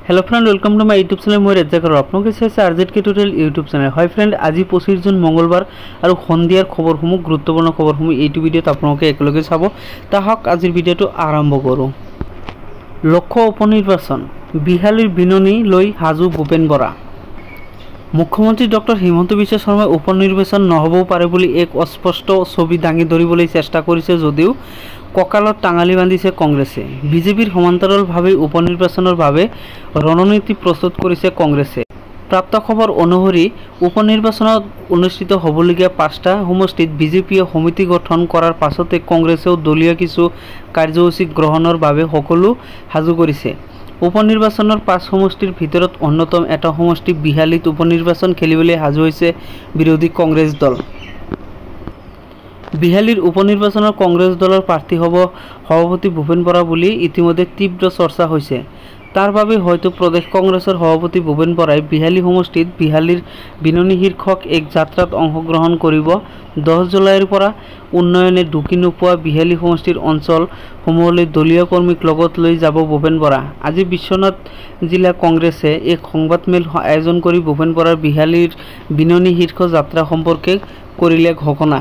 Hello friend, welcome to my YouTube channel. মই ৰেজ্জাকৰ, আপোনালোকে চাইছে R Z K tutorial YouTube channel. হয় friend, আজি 25 জুন মঙ্গলবাৰ আৰু সন্ধিয়াৰ খবৰসমূহ, গুৰুত্বপূৰ্ণ খবৰসমূহ এইটো ভিডিঅ'ত আপোনালোকে একেলগে চাব। তাহক আজিৰ ভিডিঅ'টো আৰম্ভ কৰোঁ। লক্ষ্য উপনিৰ্বাচন, বিহালীৰ বিননি লৈ সাজু ভূপেন বৰা। মুখ্যমন্ত্ৰী ডক্টৰ হিমন্ত বিশ্ব শৰ্মাই উপনিৰ্বাচন নহ'বও পাৰে বুলি এক অস্পষ্ট ছবি দাঙি ধৰিবলৈ চেষ্টা কৰিছে যদিও কঁকালত টাঙালি বান্ধিছে কংগ্ৰেছে। বিজেপিৰ সমান্তৰালভাৱে উপনিৰ্বাচনৰ বাবে ৰণনীতি প্ৰস্তুত কৰিছে কংগ্ৰেছে। প্ৰাপ্ত খবৰ অনুসৰি উপনিৰ্বাচনত অনুষ্ঠিত হ'বলগীয়া 5টা সমষ্টিত বিজেপিয়ে সমিতি গঠন কৰাৰ পাছতে কংগ্ৰেছেও দলীয় কিছু কাৰ্যসূচী গ্ৰহণৰ বাবে সকলো সাজু কৰিছে। উপনিৰ্বাচনৰ 5 সমষ্টিৰ ভিতৰত অন্যতম এটা সমষ্টি বিহালীত উপনিৰ্বাচন খেলিবলৈ সাজু হৈছে বিৰোধী কংগ্ৰেছ দল। বিহালীৰ উপনিৰ্বাচনৰ কংগ্ৰেছ দলৰ প্ৰাৰ্থী হ'ব সভাপতি ভূপেন বৰা বুলি ইতিমধ্যে তীব্ৰ চৰ্চা হৈছে। তাৰ বাবে হয়তো প্ৰদেশ কংগ্ৰেছৰ সভাপতি ভূপেন বৰাই বিহালী সমষ্টিত বিহালীৰ বিননি শীৰ্ষক এক যাত্ৰাত অংশগ্ৰহণ কৰিব। 10 জুলাইৰ পৰা উন্নয়নে ঢুকি নোপোৱা বিহালী সমষ্টিৰ অঞ্চলসমূহলৈ দলীয় কৰ্মীক লগত লৈ যাব ভূপেন বৰা। আজি বিশ্বনাথ জিলা কংগ্ৰেছে এক সংবাদমেল আয়োজন কৰি ভূপেন বৰাৰ বিহালীৰ বিননি শীৰ্ষ যাত্ৰা সম্পৰ্কে কৰিলে ঘোষণা।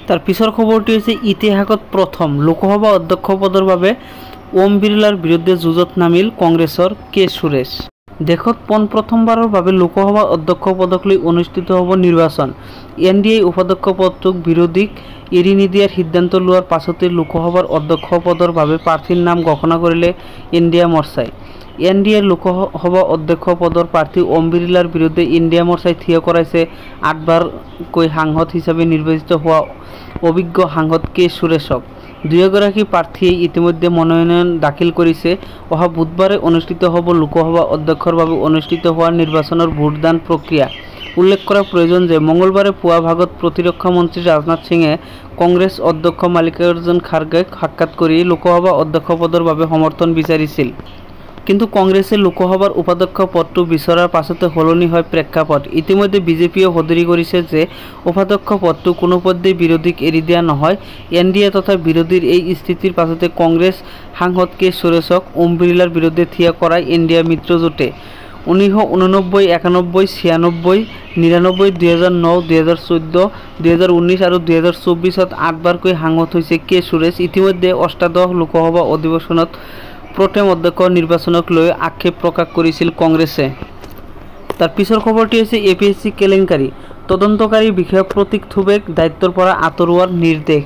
তাৰ পিছৰ খবৰটি হৈছে ইতিহাসত প্ৰথম লোকসভা অধ্যক্ষ পদৰ বাবে ওম বিৰলাৰ বিৰুদ্ধে যুঁজত নামিল কংগ্ৰেছৰ কে সুৰেশ। দেশত পোনপ্ৰথমবাৰৰ বাবে লোকসভা অধ্যক্ষ পদক লৈ অনুষ্ঠিত হ'ব নিৰ্বাচন। এন ডি এ উপাধ্যক্ষ পদটোক বিৰোধীক এৰি নিদিয়াৰ সিদ্ধান্ত লোৱাৰ পাছতে লোকসভাৰ অধ্যক্ষ পদৰ বাবে প্ৰাৰ্থীৰ নাম ঘোষণা কৰিলে ইণ্ডিয়া মৰ্চাই। এন ডি এৰ লোকসভা অধ্যক্ষ পদৰ প্ৰাৰ্থী ওম বিৰলাৰ বিৰুদ্ধে ইণ্ডিয়া মৰ্চাই থিয় কৰাইছে 8বাৰকৈ সাংসদ হিচাপে নিৰ্বাচিত হোৱা অভিজ্ঞ সাংসদ কে সুৰেশক। দুয়োগৰাকী প্ৰাৰ্থীয়ে ইতিমধ্যে মনোনয়ন দাখিল কৰিছে। অহা বুধবাৰে অনুষ্ঠিত হ'ব লোকসভা অধ্যক্ষৰ বাবে অনুষ্ঠিত হোৱা নিৰ্বাচনৰ ভোটদান প্ৰক্ৰিয়া। উল্লেখ কৰা প্ৰয়োজন যে মঙলবাৰে পুৱা ভাগত প্ৰতিৰক্ষা মন্ত্ৰী ৰাজনাথ সিঙে কংগ্ৰেছ অধ্যক্ষ মাল্লিকাৰ্জুন খাৰ্গেক সাক্ষাৎ কৰি লোকসভা অধ্যক্ষ পদৰ বাবে সমৰ্থন বিচাৰিছিল। কিন্তু কংগ্ৰেছে লোকসভাৰ উপাধ্যক্ষ পদটো বিচৰাৰ পাছতে সলনি হয় প্ৰেক্ষাপট। ইতিমধ্যে বিজেপিয়ে সদৰি কৰিছে যে উপাধ্যক্ষ পদটো কোনোপধ্যেই বিৰোধীক এৰি দিয়া নহয়। এন ডি এ তথা বিৰোধীৰ এই স্থিতিৰ পাছতে কংগ্ৰেছ সাংসদ কে সুৰেশক ওম বিৰলাৰ বিৰুদ্ধে থিয় কৰাই ইণ্ডিয়া মিত্ৰজোঁটে। 1989, 91, 96, 99, 2009, 2014, 2019 আৰু 2024ত 8বাৰকৈ সাংসদ হৈছে কে সুৰেশ। ইতিমধ্যে অষ্টাদশ লোকসভা অধিৱেশনত প্ৰথম অধ্যক্ষ নিৰ্বাচনক লৈ আক্ষেপ প্ৰকাশ কৰিছিল কংগ্ৰেছে। তাৰ পিছৰ খবৰটি হৈছে এ পি এছ চি কেলেংকাৰী তদন্তকাৰী বিষয়া প্ৰতীক থুবেক দায়িত্বৰ পৰা আঁতৰোৱাৰ নিৰ্দেশ।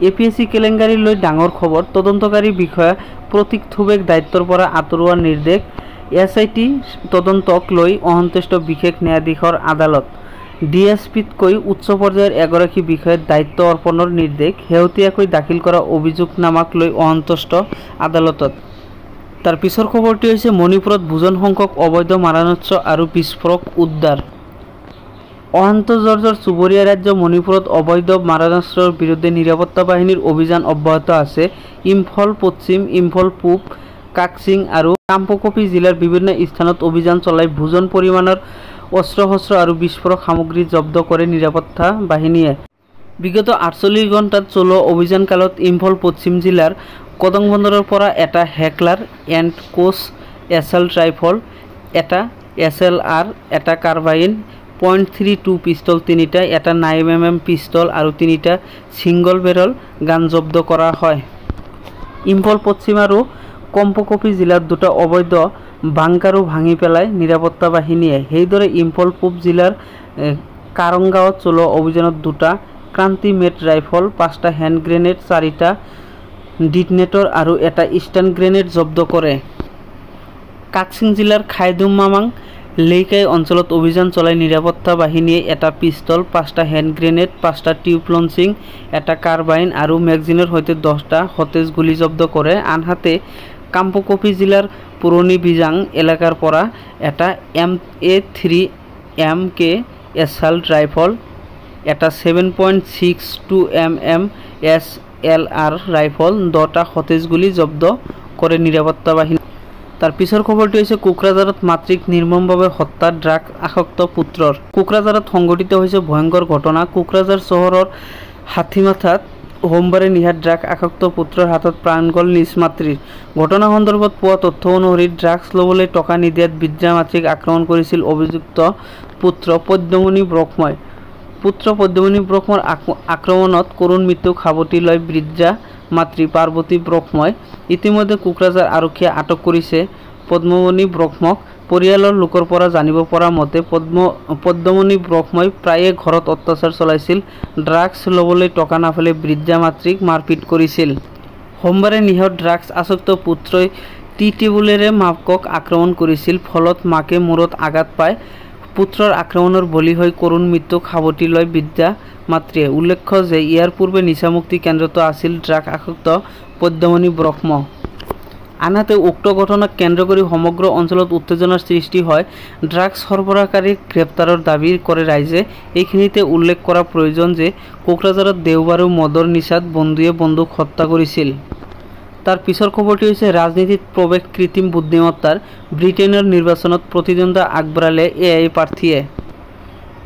এ পি এছ চি কেলেংকাৰী লৈ ডাঙৰ খবৰ, তদন্তকাৰী বিষয়া প্ৰতীক থুবেক দায়িত্বৰ পৰা আঁতৰোৱাৰ নিৰ্দেশ। এছ I T তদন্তক লৈ অসন্তুষ্ট বিশেষ ন্যায়াধীশৰ আদালত। ডি এছ পিতকৈ উচ্চ পৰ্যায়ৰ এগৰাকী বিষয়াৰ দায়িত্ব অৰ্পণৰ নিৰ্দেশ। শেহতীয়াকৈ দাখিল কৰা অভিযোগনামাক লৈ অসন্তুষ্ট আদালতত। তাৰ পিছৰ খবৰটি হৈছে মণিপুৰত বুজন সংখ্যক অবৈধ মাৰণাস্ত্ৰ আৰু বিস্ফোৰক উদ্ধাৰ। অশান্তজৰ্জৰ চুবুৰীয়া ৰাজ্য মণিপুৰত অবৈধ মাৰণাস্ত্ৰৰ বিৰুদ্ধে নিৰাপত্তা বাহিনীৰ অভিযান অব্যাহত আছে। ইম্ফল পশ্চিম, ইম্ফল পূব, কাকচিং আৰু কাংপোকপি জিলাৰ বিভিন্ন স্থানত অভিযান চলাই বুজন পৰিমাণৰ অস্ত্ৰ-শস্ত্ৰ আৰু বিস্ফোৰক সামগ্ৰী জব্দ কৰে নিৰাপত্তা বাহিনীয়ে। বিগত 48 ঘণ্টাত চলোৱা অভিযানকালত ইম্ফল পশ্চিম জিলাৰ কদংবন্দৰৰ পৰা এটা Heckler and Koch assault rifle, এটা এছ এল আৰ, এটা কাৰ্বাইন, .32 পিষ্টল 3টা, এটা 9mm pistol আৰু 3টা ছিংগল বেৰল গান জব্দ কৰা হয়। ইম্ফল পশ্চিম আৰু কম্পোকপি জিলাত দুটা অবৈধ বাংকাৰো ভাঙি পেলায় নিৰাপত্তা বাহিনীয়ে। সেইদৰে ইম্ফল পূব জিলাৰ কাৰংগাঁৱত চলোৱা অভিযানত দুটা ক্ৰান্তি মেট ৰাইফল, 5টা হেণ্ড গ্ৰেনেড, 4টা ডিটনেটৰ আৰু এটা ষ্টান গ্ৰেনেড জব্দ কৰে। কাকচিং জিলাৰ খাইদুমামাং লেইকাই অঞ্চলত অভিযান চলাই নিৰাপত্তা বাহিনীয়ে এটা পিষ্টল, 5টা হেণ্ড গ্ৰেনেড, 5টা টিউব লঞ্চিং, এটা কাৰ্বাইন আৰু মেগজিনৰ সৈতে 10টা সতেজ গুলী জব্দ কৰে। আনহাতে কাংপোকপি জিলাৰ পুৰণি বিজাং এলেকাৰ পৰা এটা M A three M K assault rifle, এটা 7.62 mm S L R rifle, 10টা সতেজ গুলী জব্দ কৰে নিৰাপত্তা বাহিনী। তাৰ পিছৰ খবৰটি হৈছে কোকৰাঝাৰত মাতৃক নিৰ্মমভাৱে হত্যা ড্ৰাগছ আসক্ত পুত্ৰৰ। কোকৰাঝাৰত সংঘটিত হৈছে ভয়ংকৰ ঘটনা। কোকৰাঝাৰ চহৰৰ হাতীমাথাত সোমবাৰে নিশা ড্ৰাগছ আসক্ত পুত্ৰৰ হাতত প্ৰাণ গ'ল নিজ মাতৃৰ। ঘটনা সন্দৰ্ভত পোৱা তথ্য অনুসৰি ড্ৰাগছ ল'বলৈ টকা নিদিয়াত বৃদ্ধা মাতৃক আক্ৰমণ কৰিছিল অভিযুক্ত পুত্ৰ পদ্মমণি ব্ৰহ্মই। পুত্ৰ পদ্মমণি ব্ৰহ্মৰ আক্ৰমণত কৰুণ মৃত্যুক সাৱটি লয় বৃদ্ধা মাতৃ পাৰ্বতী ব্ৰহ্মই। ইতিমধ্যে কোকৰাঝাৰ আৰক্ষীয়ে আটক কৰিছে পদ্মমণি ব্ৰহ্মক। পৰিয়ালৰ লোকৰ পৰা জানিব পৰা মতে পদ্মমণি ব্ৰহ্মই প্ৰায়ে ঘৰত অত্যাচাৰ চলাইছিল। ড্ৰাগছ ল'বলৈ টকা নাপালে বৃদ্ধা মাতৃক মাৰপিট কৰিছিল। সোমবাৰে নিশাও ড্ৰাগছ আসক্ত পুত্ৰই টি টেবুলেৰে মাকক আক্ৰমণ কৰিছিল। ফলত মাকে মূৰত আঘাত পায়। পুত্ৰৰ আক্ৰমণৰ বলি হৈ কৰুণ মৃত্যুক সাৱটি লয় বৃদ্ধা মাতৃয়ে। উল্লেখ্য যে ইয়াৰ পূৰ্বে নিচামুক্তি কেন্দ্ৰতো আছিল ড্ৰাগছ আসক্ত পদ্মমণি ব্ৰহ্ম। আনহাতে উক্ত ঘটনাক কেন্দ্ৰ কৰি সমগ্ৰ অঞ্চলত উত্তেজনাৰ সৃষ্টি হয়। ড্ৰাগছ সৰবৰাহকাৰীক গ্ৰেপ্তাৰৰ দাবী কৰে ৰাইজে। এইখিনিতে উল্লেখ কৰা প্ৰয়োজন যে কোকৰাঝাৰত দেওবাৰেও মদৰ নিচাত বন্ধুৱে বন্ধুক হত্যা কৰিছিল। তাৰ পিছৰ খবৰটি হৈছে ৰাজনীতিত প্ৰৱেশ কৃত্ৰিম বুদ্ধিমত্তাৰ, ব্ৰিটেইনৰ নিৰ্বাচনত প্ৰতিদ্বন্দ্বিতা আগবঢ়ালে এ I প্ৰাৰ্থীয়ে।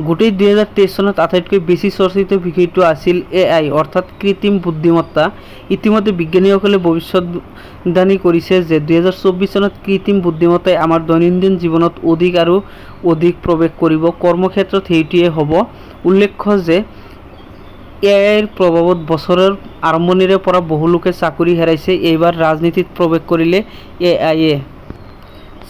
গোটেই 2023 চনত আটাইতকৈ বেছি চৰ্চিত বিষয়টো আছিল এ I অৰ্থাৎ কৃত্ৰিম বুদ্ধিমত্তা। ইতিমধ্যে বিজ্ঞানীসকলে ভৱিষ্যদ্বাণী কৰিছে যে 2024 চনত কৃত্ৰিম বুদ্ধিমত্তাই আমাৰ দৈনন্দিন জীৱনত অধিক আৰু অধিক প্ৰৱেশ কৰিব। কৰ্মক্ষেত্ৰত সেইটোৱেই হ'ব। উল্লেখ্য যে এ আইৰ প্ৰভাৱত বছৰৰ আৰম্ভণিৰে পৰা বহু লোকে চাকৰি হেৰুৱাইছে। এইবাৰ ৰাজনীতিত প্ৰৱেশ কৰিলে এ আইয়ে।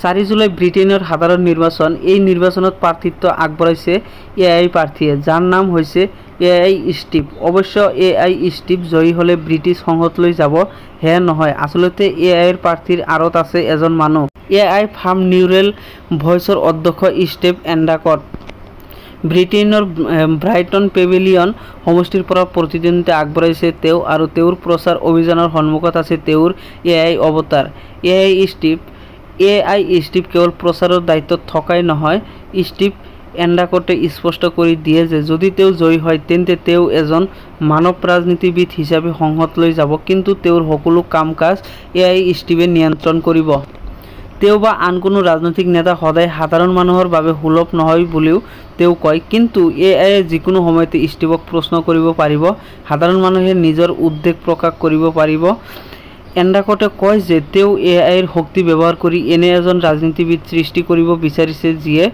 4 জুলাই ব্ৰিটেইনৰ সাধাৰণ নিৰ্বাচন। এই নিৰ্বাচনত প্ৰাৰ্থিত্ব আগবঢ়াইছে এ I প্ৰাৰ্থীয়ে, যাৰ নাম হৈছে এ I Steve. অৱশ্য এ I Steve জয়ী হ'লে ব্ৰিটিছ সংসদলৈ যাব সেয়া নহয়। আচলতে এ আইৰ প্ৰাৰ্থীৰ আঁৰত আছে এজন মানুহ। এ I farm neural ভইচৰ অধ্যক্ষ ষ্টিভ এণ্ডাকট। ব্ৰিটেইনৰ ব্ৰাইটন পেভিলিয়ন সমষ্টিৰ পৰা প্ৰতিদ্বন্দ্বিতা আগবঢ়াইছে তেওঁ আৰু তেওঁৰ প্ৰচাৰ অভিযানৰ সন্মুখত আছে তেওঁৰ এ I Avatar A I Steve. A I Steve কেৱল প্ৰচাৰৰ দায়িত্বত থকাই নহয়, ষ্টিভ এণ্ডাকটে স্পষ্ট কৰি দিয়ে যে যদি তেওঁ জয়ী হয় তেন্তে তেওঁ এজন মানৱ ৰাজনীতিবিদ হিচাপে সংসদলৈ যাব, কিন্তু তেওঁৰ সকলো কাম-কাজ এ I ষ্টিভে নিয়ন্ত্ৰণ কৰিব। তেওঁ বা আন কোনো ৰাজনৈতিক নেতা সদায় সাধাৰণ মানুহৰ বাবে সুলভ নহয় বুলিও তেওঁ কয়। কিন্তু এ আইয়ে যিকোনো সময়তে ষ্টিভক প্ৰশ্ন কৰিব পাৰিব, সাধাৰণ মানুহে নিজৰ উদ্বেগ প্ৰকাশ কৰিব পাৰিব। এণ্ডাকটে কয় যে তেওঁ এ আইৰ শক্তি ব্যৱহাৰ কৰি এনে এজন ৰাজনীতিবিদ সৃষ্টি কৰিব বিচাৰিছে যিয়ে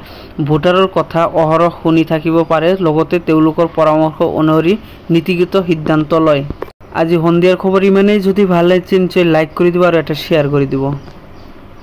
ভোটাৰৰ কথা অহৰহ শুনি থাকিব পাৰে, লগতে তেওঁলোকৰ পৰামৰ্শ অনুসৰি নীতিগত সিদ্ধান্ত লয়। আজি সন্ধিয়াৰ খবৰ ইমানেই। যদি ভাল লাগিছে নিশ্চয় লাইক কৰি দিব আৰু এটা শ্বেয়াৰ কৰি দিব।